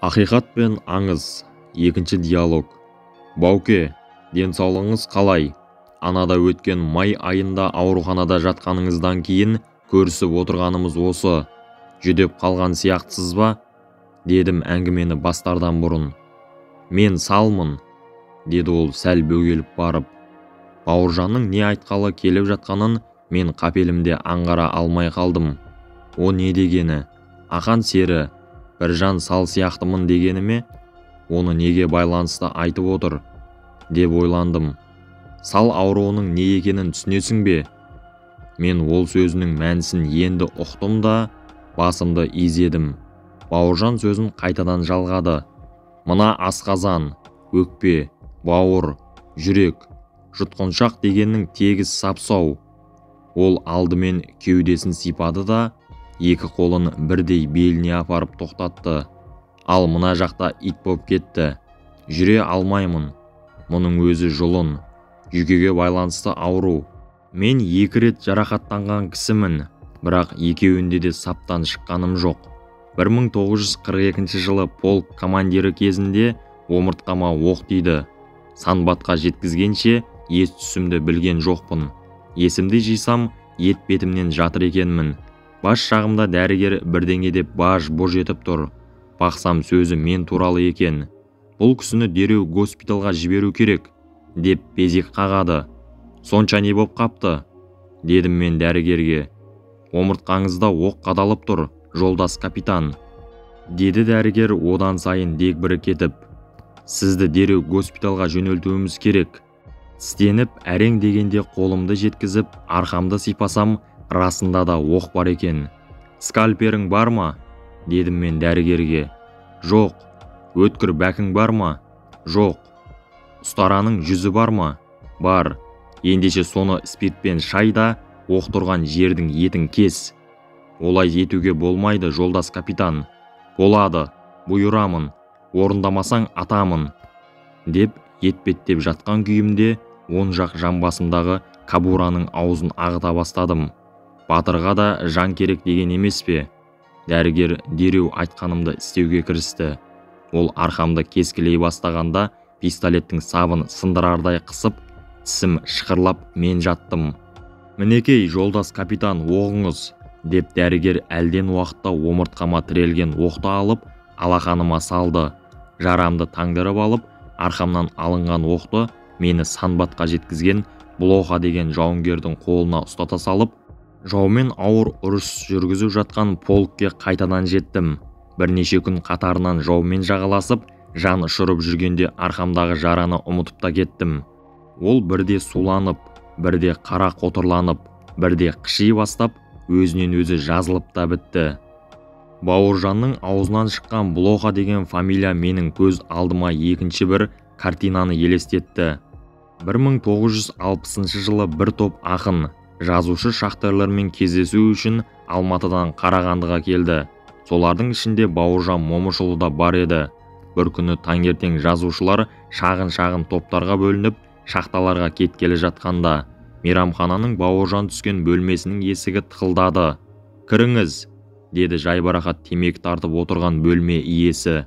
Ақиқат пен аңыз. Екінші диалог. Бауке, денсаулығыңыз қалай? Анада өткен май айында ауруханада жатқаныңыздан кейін көрісіп отырғанымыз осы. Жүдеп қалған сияқтысыз ба? Дедім әңгімені бастардан бұрын. Мен салмын, деді ол сәл бөгеліп барып. Бауыржанның не айтқалы келіп жатқанын мен қапелімде аңғара алмай қалдым. О не дегені? Ақан сері, Біржан сал сияқтымын дегені ме? Оны неге байланысты айтып отыр? Деп ойландым. Сал ауруының не екенін түсінесің бе? Мен ол сөзінің мәнісін енді ұқтым да, басымды изедім. Бауыржан сөзін қайтадан жалғады. Мына асқазан, өкпе, бауыр, жүрек, жұтқыншақ дегеннің тегіс сап-сау. Ол алдымен кеудесін сипады да, екі қолын бірдей беліне апарып тоқтатты. Ал мына жақта ит боп кетті. Жүре алмаймын. Мұның өзі жұлын. Жүйкеге байланысты ауру. Мен екі рет жарақаттанған кісімін, бірақ екеуінде де саптан шыққаным жоқ. 1942 жылы полк командирі кезінде омыртқама оқ тиді. Санбатқа жеткізгенше ес түсімді білген жоқпын. Есімді жисам, ет бетімнен жатыр екенмін. Бас жағымда дәрігер бірдеңе деп баж-бұж етіп тұр. Бақсам сөзі мен туралы екен. Бұл кісіні дереу госпитальға жіберу керек, деп безек қағады. Сонша не боп қапты? Дедім мен дәрігерге. Омыртқаңызда оқ қадалып тұр, жолдас капитан, деді дәрігер одан сайын дегбірі кетіп. Сізді дереу госпитальға жөнелтуіміз керек. Тістеніп, әрең дегенде қолымды жеткізіп, арқамды сипасам, расында да оқ бар екен. Скальперің бар ма? Дедім мен дәрігерге. Жоқ. Өткір бәкің бар ма? Жоқ. Ұстараның жүзі бар ма? Бар. Ендеше соны спиртпен шай да, оқ тұрған жердің етін кес. Олай етуге болмайды, жолдас капитан. Болады, бұйырамын, орындамасаң атамын, деп етпеттеп жатқан күйімде оң жақ жамбасымдағы кабураның аузын ағыта бастадым. Батырға да жан керек деген емес пе? Дәрігер дереу айтқанымды істеуге кірісті. Ол арқамды кескілей бастағанда пистолеттің сабын сындырардай қысып, тісім шықырлап мен жаттым. Мінекей, жолдас капитан, оғыңыз, деп дәрігер әлден уақытта омыртқама тірелген оқты алып, алақаныма салды. Жарамды таңдырып алып, арқамнан алынған оқты мені санбатқа жеткізген Блоха деген жауынгердің қолына ұстата салып, жаумен ауыр ұрыс жүргізіп жатқан полкке қайтадан жеттім. Бірнеше күн қатарынан жаумен жағаласып, жан ұшырып жүргенде арқамдағы жараны ұмытып та кеттім. Ол бірде суланып, бірде қара қотырланып, бірде қыши бастап, өзінен өзі жазылып та бітті. Бауыржанның аузынан шыққан Блоха деген фамилия менің көз алдыма екінші бір картинаны елестетті. 1960 жылы бір топ ақын, жазушы шахтерлермен кездесу үшін Алматыдан Қарағандыға келді. Солардың ішінде Бауыржан Момышұлы да бар еді. Бір күні таңертең жазушылар шағын-шағын топтарға бөлініп, шахталарға кеткелі жатқанда, мейрамхананың Бауыржан түскен бөлмесінің есігі тықылдады. Кіріңіз, деді жайбарақат темекі тартып отырған бөлме иесі.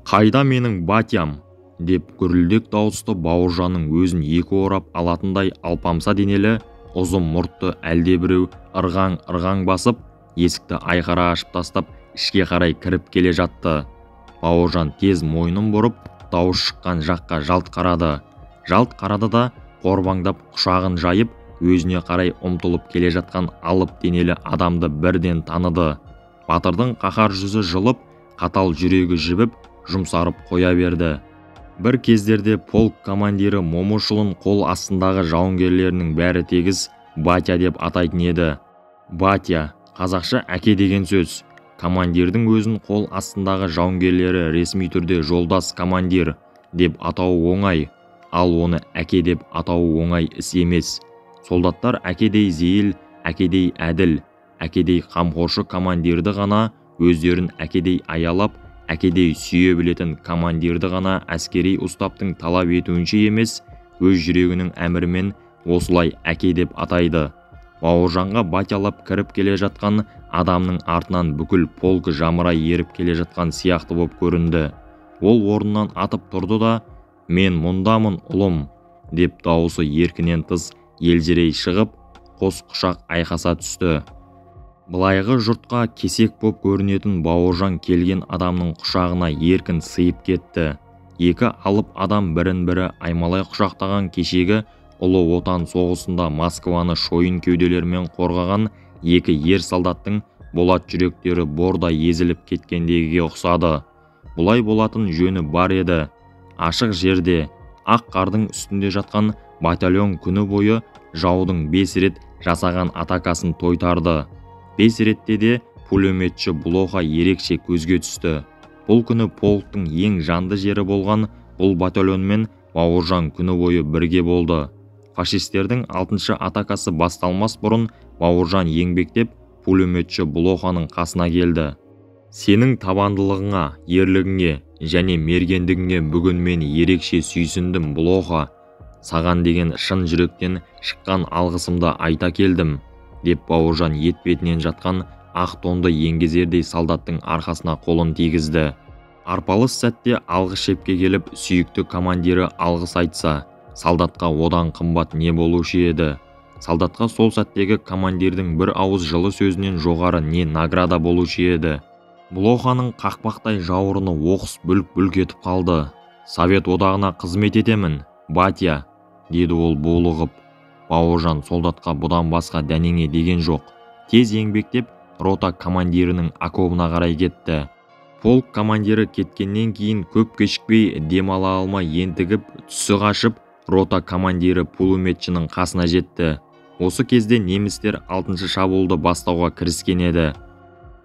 Қайда менің батям? Деп гүрілдек дауысты Бауыржанның өзін екі орап алатындай алпамса денелі, ұзын мұртты әлдебіреу ырғаң-ырғаң басып, есікті айқара ашып тастап, ішке қарай кіріп келе жатты. Бауыржан тез мойнын бұрып, дауыс шыққан жаққа жалт қарады. Жалт қарады да, қорбаңдап құшағын жайып, өзіне қарай ұмтылып келе жатқан алып денелі адамды бірден таныды. Батырдың қаһар жүзі жылып, қатал жүрегі жібіп, жұмсарып қоя берді. Бір кездерде полк командирі Момышұлын қол астындағы жауынгерлерінің бәрі тегіс Батя деп атайтын еді. Батя, қазақша әке деген сөз. Командирдің өзін қол астындағы жауынгерлері ресми түрде жолдас командир деп атауы оңай, ал оны әке деп атауы оңай іс емес. Солдаттар әкедей зейіл, әкедей әділ, әкедей қамқоршы командирді ғана, өздерін әкедей аялап, әкедей сүйе білетін командирді ғана әскери уставтың талап етуінше емес, өз жүрегінің әмірімен осылай әке деп атайды. Бауыржанға батялап кіріп келе жатқан Адамның артынан бүкіл полк жамырай еріп келе жатқан сияқты боп көрінді. Ол орнынан атып тұрды да, «Мен мұндамын, ұлым», деп дауысы еркінен тыс елжірей шығып, қос құшақ айқаса түсті. Былайғы жұртқа кесек боп көрінетін Бауыржан келген адамның құшағына еркін сыйып кетті. Екі алып адам бірін-бірі аймалай құшақтаған кешегі Ұлы Отан соғысында Москваны шойын кеуделермен қорғаған екі ер солдаттың болат жүректері бордай езіліп кеткендегіге ұқсады. Бұлай болатын жөні бар еді. Ашық жерде, ақ қардың үстінде жатқан батальон күні бойы жаудың 5 рет жасаған атакасын тойтарды. 5 ретте де пулеметші Блоха ерекше көзге түсті. Бұл күні полктың ең жанды жері болған бұл батальонмен Бауыржан күні бойы бірге болды. Фашистердің 6-шы атакасы басталмас бұрын Бауыржан еңбектеп пулеметші Блоханың қасына келді. «Сенің табандылығыңа, ерлігіңе және мергендігіңе бүгін мен ерекше сүйсіндім, Блоха. Саған деген шын жүректен шыққан алғысымды айта келдім», деп Бауыржан етпетінен жатқан ақ тонды еңгезердей солдаттың арқасына қолын тигізді. Арпалыс сәтте алғы шепке келіп, сүйікті командирі алғыс айтса, солдатқа одан қымбат не болушы еді? Солдатқа сол сәттегі командирдің бір ауыз жылы сөзінен жоғары не награда болушы еді? Блоханың қақпақтай жауырыны оқыс бүлк-бүлк етіп қалды. «Совет одағына қызмет етемін, батя», деді ол булығып. Бауыржан солдатқа бұдан басқа дәнеңе деген жоқ. Тез еңбектеп рота командирінің окобына қарай кетті. Полк командирі кеткеннен кейін көп кешікпей дем ала алмай ентігіп, түсі қашып, рота командирі пулеметшінің қасына жетті. Осы кезде немістер 6-шы шабуылды бастауға кіріскен еді.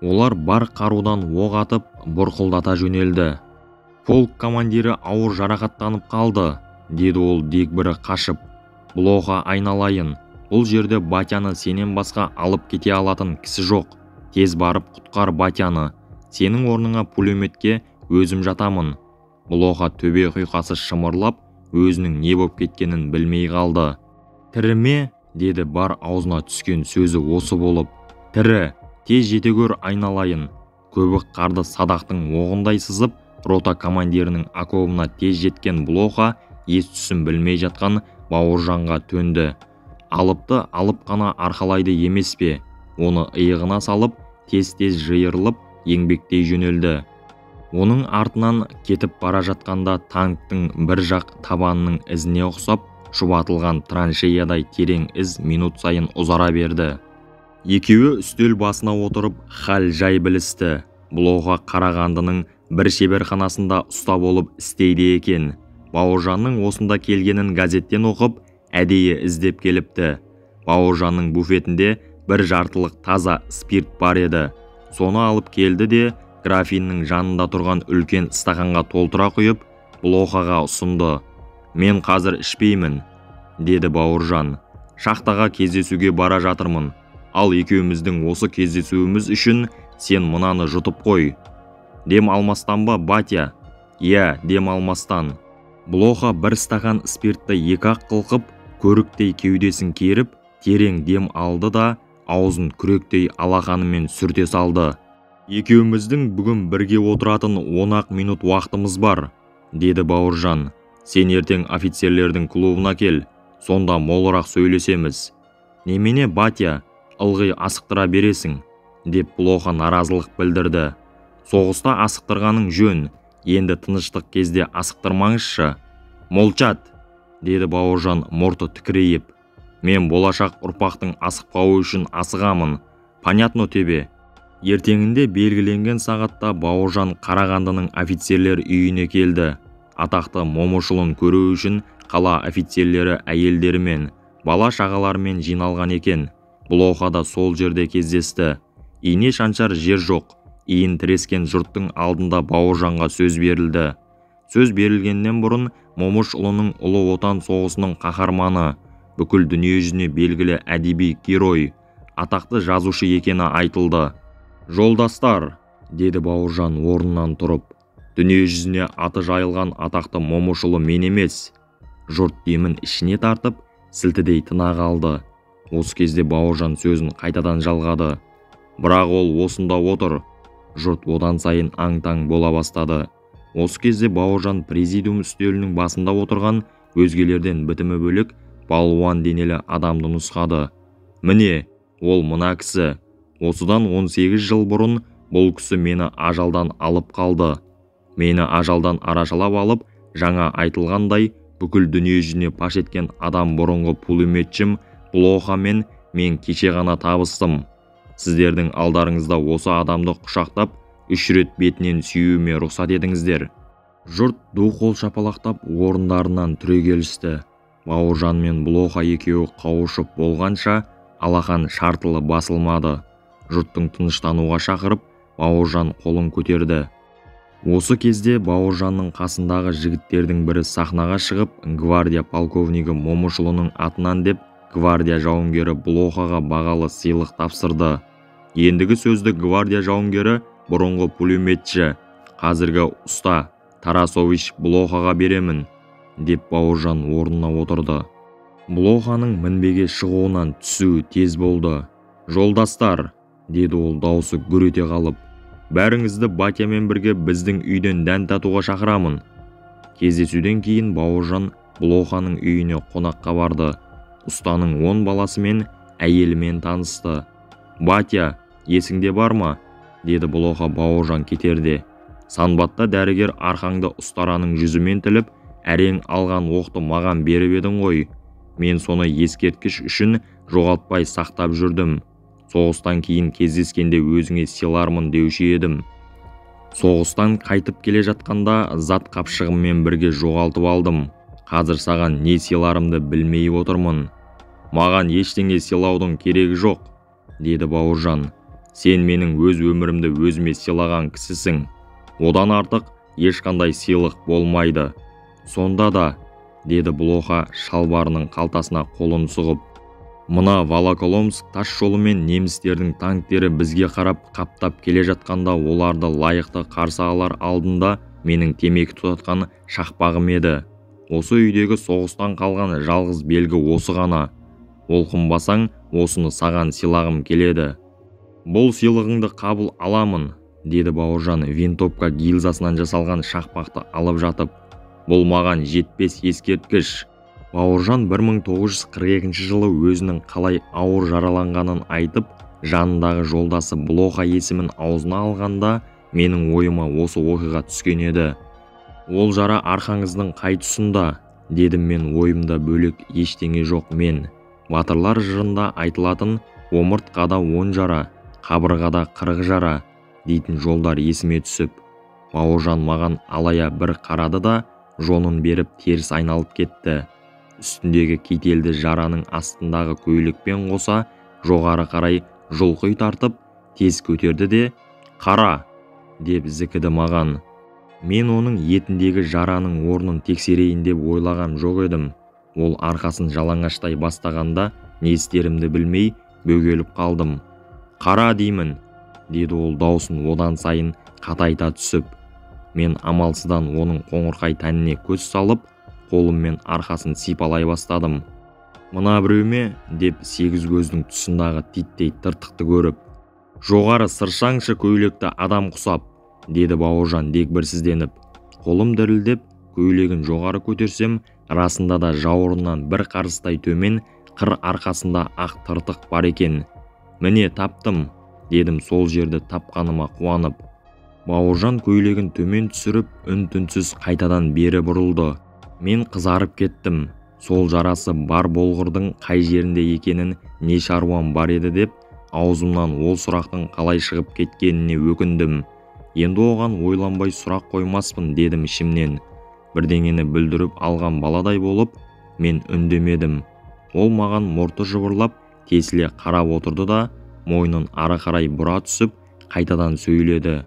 Олар бар қарудан оқ атып, бұрқылдата жөнелді. «Полк командирі ауыр жарақаттанып қалды», деді ол дегбірі қашып. «Блоха айналайын, бұл жерде батяны сенен басқа алып кете алатын кісі жоқ. Тез барып құтқар батяны. Сенің орныңа пулеметке өзім жатамын». Блоха төбе құйқасы шымырлап, өзінің не боп кеткенін білмей қалды. «Тірі ме?» деді бар аузына түскен сөзі осы болып. «Тірі, тез жете көр айналайын». Көбік қарды садақтың оғындай сызып, рота командирінің окобына тез жеткен Блоха ес түсін білмей жатқан Бауыржанға төнді. Алыпты алып қана арқалайды емес пе? Оны иығына салып, тез-тез жиырылып, еңбектей жөнелді. Оның артынан кетіп бара жатқанда танктың бір жақ табанының ізіне ұқсап, шұбатылған траншеядай терең із минут сайын ұзара берді. Екеуі үстел басына отырып, хал жай білісті. Блоха Қарағандының бір шеберханасында ұста болып істейді екен. Бауыржанның осында келгенін газеттен оқып, әдейі іздеп келіпті. Бауыржанның буфетінде бір жартылық таза спирт бар еді. Соны алып келді де, графиннің жанында тұрған үлкен стақанға толтыра құйып, Блохаға ұсынды. «Мен қазір ішпеймін», деді Бауыржан. «Шахтаға кездесуге бара жатырмын. Ал екеуміздің осы кездесуіміз үшін сен мынаны жұтып қой». «Дем алмастан ба, батя?» «Иә, дем алмастан». Блоха бір стақан спиртті екі-ақ қылқып, көріктей кеудесін керіп, терең дем алды да, аузын күректей алақанымен сүрте салды. «Екеуміздің бүгін бірге отыратын 10-ақ минут уақытымыз бар», деді Бауыржан. «Сен ертең офицерлердің клубына кел, сонда молырақ сөйлесеміз». «Немене, батя, ылғи асықтыра бересің», деп Блоха наразылық білдірді. «Соғыста асықтырғаның жөн, енді тыныштық кезде асықтырмаңызшы». «Молчат», деді Бауыржан мұрты тікірейіп. «Мен болашақ ұрпақтың асықпауы үшін асығамын. Понятно тебе?» Ертеңінде белгіленген сағатта Бауыржан Қарағандының офицерлер үйіне келді. Атақты Момышұлын көру үшін қала офицерлері әйелдерімен, бала-шағаларымен жиналған екен. Блоха да сол жерде кездесті. Ине шаншар жер жоқ. Иін тірескен жұрттың алдында Бауыржанға сөз берілді. Сөз берілгеннен бұрын Момышұлының Ұлы Отан соғысының қаһарманы, бүкіл дүниежүзіне белгілі әдеби герой, атақты жазушы екені айтылды. «Жолдастар», деді Бауыржан орнынан тұрып, «дүниежүзіне аты жайылған атақты Момышұлы мен емес». Жұрт демін ішіне тартып, сілтідей тына қалды. Осы кезде Бауыржан сөзін қайтадан жалғады. Бірақ ол осында отыр. Жұрт одан сайын аң-таң бола бастады. Осы кезде Бауыржан президиум үстелінің басында отырған өзгелерден бітімі бөлек балуан денелі адамды нұсқады. Міне, ол мына кісі. Осыдан 18 жыл бұрын бұл кісі мені ажалдан алып қалды. Мені ажалдан арашалап алып, жаңа айтылғандай бүкіл дүние жүзіне паш еткен адам бұрынғы пулеметшім Блохамен мен кеше ғана табыстым. Сіздердің алдарыңызда осы адамды құшақтап, 3 рет бетінен сүюіме рұқсат етіңіздер. Жұрт ду қол шапалақтап орындарынан түрегелісті. Бауыржан мен Блоха екеуі қауышып болғанша алақан шартылы басылмады. Жұрттың тыныштануға шақырып, Бауыржан қолын көтерді. Осы кезде Бауыржанның қасындағы жігіттердің бірі сахнаға шығып, гвардия полковнигі Момышұлының атынан деп гвардия жауынгері Блохаға бағалы сыйлық тапсырды. Ендігі сөзді гвардия жауынгері бұрынғы пулеметші, қазіргі ұста Тарасович Блохаға беремін, деп Бауыржан орнына отырды. Блоханың мінбеге шығуынан түсуі тез болды. Жолдастар, деді ол даусы гүр ете қалып, бәріңізді батямен бірге біздің үйден дән татуға шақырамын. Кездесуден кейін Бауыржан Блоханың үйіне қонаққа барды. Ұстаның 10 баласымен, әйелімен танысты. Батя, есіңде бар ма? Деді Блоха Бауыржан кетерде. Санбатта дәрігер арқаңды ұстараның жүзімен тіліп, әрең алған оқты маған беріп едің ғой. Мен соны ескерткіш үшін жоғалтпай сақтап жүрдім. Соғыстан кейін кездескенде өзіңе сыйлармын деуші едім. Соғыстан қайтып келе жатқанда зат қапшығыммен бірге жоғалтып алдым. Қазір саған не сыйларымды білмей отырмын. Маған ештеңе сыйлаудың керегі жоқ, деді Бауыржан. Сен менің өз өмірімді өзіме сыйлаған кісісің. Одан артық ешқандай сыйлық болмайды. Сонда да, деді Блоха шалбарының қалтасына қолын сұғып. Мына Волоколамск тас жолымен немістердің танктері бізге қарап қаптап келе жатқанда оларды лайықты қарсы алар алдында менің темекі тұтатқан шақпағым еді. Осы үйдегі соғыстан қалған жалғыз белгі осы ғана. Олқынбасаң, осыны саған сыйлағым келеді. Бұл сыйлығыңды қабыл аламын, деді Бауыржан винтовка гильзасынан жасалған шақпақты алып жатып. Бұл маған жетпес ескерткіш. Бауыржан 1942 жылы өзінің қалай ауыр жараланғанын айтып, жанындағы жолдасы Блоха есімін аузына алғанда менің ойыма осы оқиға түскен еді. Ол жара арқаңыздың қай тұсында, дедім мен, ойымда бөлек ештеңе жоқ мен. Батырлар жырында айтылатын омыртқада 10 жара, қабырғада 40 жара дейтін жолдар есіме түсіп, Бауыржан маған алая бір қарады да, жонын беріп теріс айналып кетті. Үстіндегі кителді жараның астындағы көйлекпен қоса жоғары қарай жұлқи тартып, тез көтерді де, «Қара!» деп зікіді маған. Мен оның етіндегі жараның орнын тексерейін деп ойлағам жоқ едім. Ол арқасын жалаңаштай бастағанда не істерімді білмей бөгеліп қалдым. «Қара деймін!» деді ол даусын одан сайын қатайта түсіп. Мен амалсыздан оның қоңырқай тәніне көз салып, қолыммен арқасын сипалай бастадым. «Мына біреу ме?» деп сегіз көздің тұсындағы титтей тыртықты көріп. «Жоғары сыршаңшы көйлекті адам құсап!» деді Бауыржан дегбірсізденіп. Қолым дірілдеп, көйлегін жоғары көтерсем, расында да жауырыннан бір қарыстай төмен қыр арқасында ақ тыртық бар екен. «Міне таптым!» дедім сол жерді тапқаныма қуанып. Бауыржан көйлегін төмен түсіріп, үн-түнсіз қайтадан бері бұрылды. Мен қызарып кеттім. Сол жарасы бар болғырдың қай жерінде екенін не шаруам бар еді деп, аузымнан ол сұрақтың қалай шығып кеткеніне өкіндім. Енді оған ойланбай сұрақ қоймаспын дедім ішімнен. Бірдеңені бүлдіріп алған баладай болып, мен үндемедім. Ол маған мұрты жыбырлап, тесіле қарап отырды да, мойнын ары қарай бұра түсіп, қайтадан сөйледі.